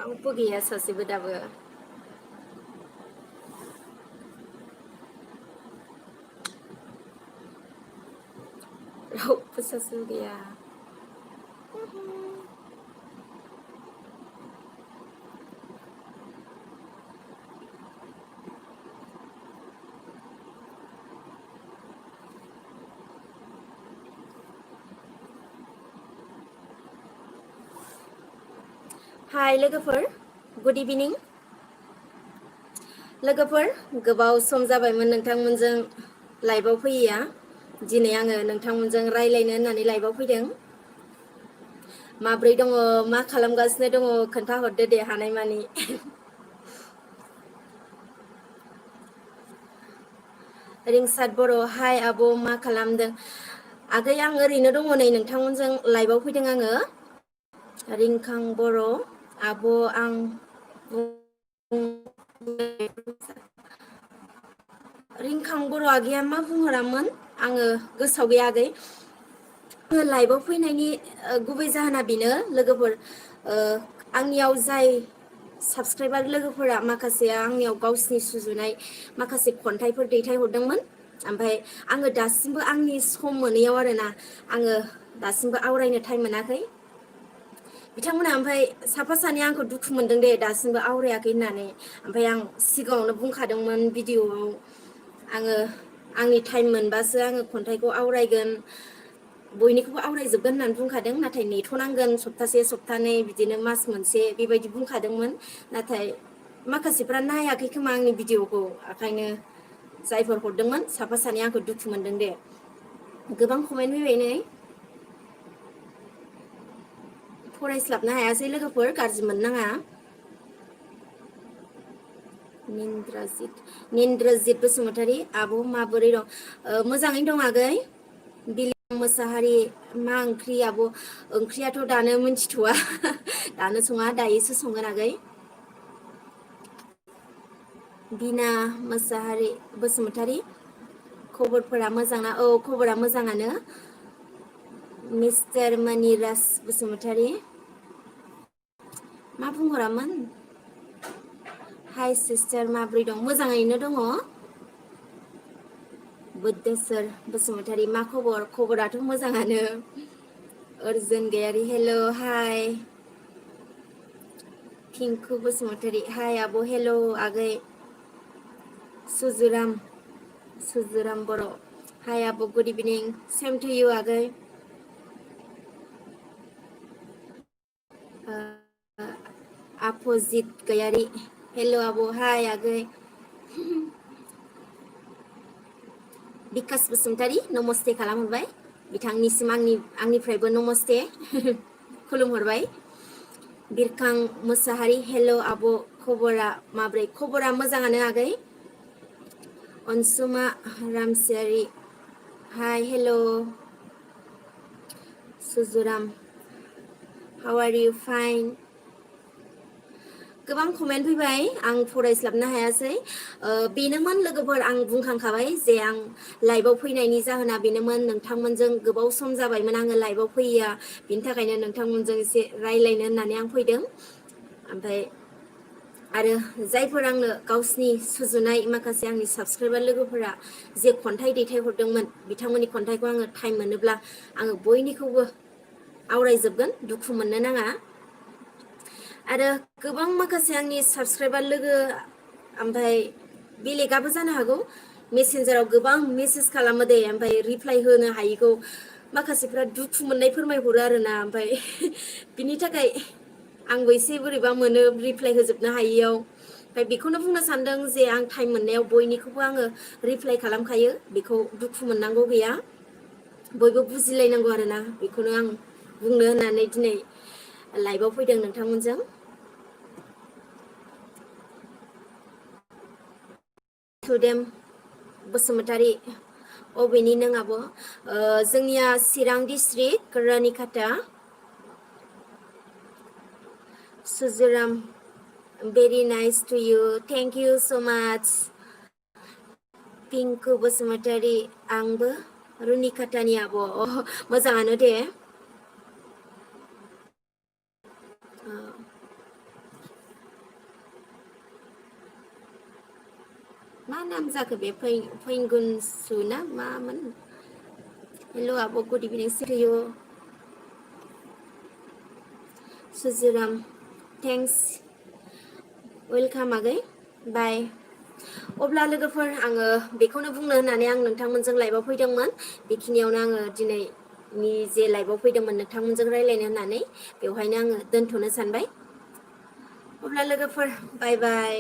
रावबो गैया सासेबो दाबो रावबो सासेबो गैया हाय लोगोफोर गुड इभिनिं लोगोफोर गोबाव सम जाबायमोन नोंथांमोनजों लाइभआव फैयैया दिनै आङो नोंथांमोनजों रायलायनो होननानै लाइभआव फैदों माब्रै दङ मा खालामगासिनो दङ खोन्थाहरदो दे हानायमानि रिंसार बर' हाय आब' मा खालामदों आगै आं ओरैनो दङ नै नोंथांमोनजों लाइभआव फैदों आङो रिंखां बर' आब' आं रिंखां बर' आगैया मा बुंहरामोन आङो गोसोआव गैया आगै आङो लाइभआव फैनायनि गुबै जाहोना बेनो लोगोफोर आंनियाव जाय साबसक्राइबार लोगोफोरा माखासेया आंनियाव गावसिनि सुजुनाय माखासे खन्थाइफोर दैथायहरदोंमोन ओमफ्राय आङो दासिमबो आंनि सम मोनैयाव आरोना आङो दासिमबो आवरायनो टाइम मोनाखै बिथांमोना ओमफ्राय साफा सानैया आंखौ दुखु मोनदों दे दासिमबो आवरायाखै होननानै ओमफ्राय आं सिगाङावनो बुंखादोंमोन भिडिअआव आङो आंनि टाइम मोनबासो आङो खन्थाइखौ आवरायगोन बयनिखौबो आवरायजोबगोन होननानै बुंखादों नाथाय नेथ'नांगोन सप्तासे सप्तानै बिदिनो मास मोनसे बेबायदि बुंखादोंमोन नाथाय माखासेफ्रा नायाखै खोमा आंनि भिडिअखौ ओंखायनो जायफोर हरदोंमोन साफा सानै आंखौ दुखु मोनदों दे गोबां कमेन्ट फैबाय नै फरायस्लाबनो हायासै लोगोफोर गाज्रि मोननाङा निन्द्रजित बसुमतारी आब' माबोरै दं मोजाङैनो दं आगै बिलिफां मोसाहारि मा ओंख्रि आब' ओंख्रियाथ' दानो मिन्थिथ'वा दानो सङा दायोसो संगोन आगै बिना मोसाहारि बसुमतारी खबरफोरा मोजां ना औ खबरा मोजाङानो मिस्टार मनिराज बसुमतारी मा बुंहरामोन हाय सिस्टार माब्रै दं मोजाङैनो दङ बुद्धेस्वर बसुमतारी मा खबर खबराथ' मोजाङानो अर्जुन गयारि हेल' हाय पिंकु बसुमतारी हाय आब' हेल' आगै सुजुराम बर' हाय आब' good evening same to you आगै अपजित गयारि हेल' आब' हाय आगै बिकास बसुमतारी नमस्ते खालामहरबाय बिथांनिसिम आंनिफ्रायबो नमस्ते खुलुमहरबाय बिरखां मोसाहारि हेल' आब' खबरा माब्रै खबरा मोजाङानो आगै अनसुमा रामसियारि hi hello' सुजुराम how R U fine गोबां कमेन्ट फैबाय आं फरायस्लाबनो हायासै बेनोमोन लोगोफोर आं बुंखांखाबाय जे आं लाइभआव फैनायनि जाहोना बेनोमोन नोंथांमोनजों गोबाव सम जाबायमोन आङो लाइभआव फैया बिनि थाखायनो नोंथांमोनजों एसे रायलायनो होननानै आं फैदों ओमफ्राय आरो जायफोर आंनो गावसिनि सुजुनाय माखासे आंनि साबसक्राइबार लोगोफोरा जे खन्थाइ दैथायहरदोंमोन बिथांमोननि खन्थाइखौ आङो टाइम मोनोब्ला आङो बयनिखौबो आवरायजोबगोन दुखु मोननो नाङा आरो गोबां माखासे आंनि साबसक्राइबार लोगो ओमफ्राय बेलेगाबो जानो हागौ मेसेन्जाराव गोबां मेसेज खालामो दे ओमफ्राय रिप्लाइ होनो हायिखौ माखासेफ्रा दुखु मोननाय फोरमायहरो आरोना ओमफ्राय बिनि थाखाय आंबो एसे बोरैबा मोनो रिप्लाइ होजोबनो हायियाव ओमफ्राय बेखौनो बुंनो सानदों जे आं टाइम मोननायाव बयनिखौबो आङो रिप्लाइ खालामखायो बेखौ दुखु मोननांगौ गैया बयबो बुजिलायनांगौ आरोना बेखौनो आं बुंनो होननानै दिनै लाइभआव फैदों नोंथांमोनजों सुदेम बसुमतारी अबेनि नों आब' जोंनिया Chirang district Ranikhata Sujuram very nice to you thank you so' much Pinku Basumatary आंबो रुनिखातानि आब' मोजाङानो दे नाम जाखो बे फैगुनसु ना मामोन? हेल' आब' good evening to you Sujiram thanks welcome आगै बाय। अब्ला लोगोफोर आङो बेखौनो बुंनो होननानै आं नोंथांमोनजों लाइभआव फैदोंमोन। बेखिनियावनो आङो दिनैनि जे लाइभआव फैदोंमोन नोंथांमोनजों रायज्लायनो होननानै बेवहायनो आङो दोनथ'नो सानबाय। अब्ला लोगोफोर बाय बाय।